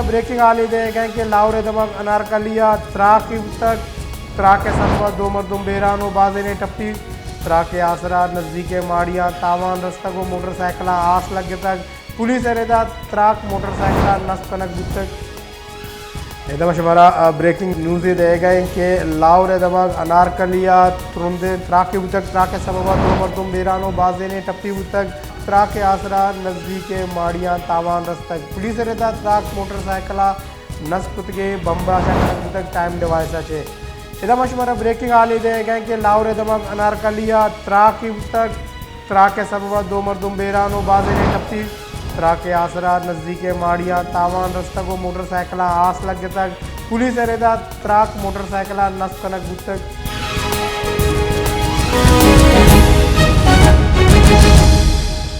بریکنگ حالے دئیگ ءَ کہ لاہور ءِ دمگ انارکلی ءَ تراکے بوتگ، تراک ءِ سبب ءَ دو مردم بیران ءُ بازینے ٹپی، تراک ءِ آسرا نزیک ءِ ماڑیاں تاوان رستگ ءُ موٹر سائیکلاں آس لگتگ۔ پولیس ءِ رد ءَ تراک موٹر سائیکل ءَ نصب کنگ بوتگ۔ ادا ما شمارا، آ، بریکنگ نیوزے دئیگ ءَ ایں کہ لاہور ءِ دمگ انارکلی ءَ ترندیں تراکے بوتگ، تراک ءِ سبب ءَ دو مردم بیران ءُ بازینے ٹپی بوتگ، تراک ءِ آسرا نزیک ءِ ماڑیاں تاوان رستگ۔ پولیس ءِ رد ءَ تراک موٹر سائیکل ءَ نصب کتگ ءُ بمب ءَ شہ کنگ بوتگ، ٹائم ڈیوائس ءَ چہ۔ ادا ما شمارا بریکنگ حالے دئیگ ءَ ایں کہ لاہور ءِ دمگ انارکلی ءَ تراکے بوتگ، تراک ءِ سبب ءَ دو مردم بیران ءُ بازینے ٹپی، تراک ءِ آسرا نزیک ءِ ماڑیاں تاوان رستگ ءُ موٹر سائیکلاں آس لگتگ۔ پولیس ءِ رد ءَ تراک موٹر سائیکل ءَ نصب کنگ بوتگ۔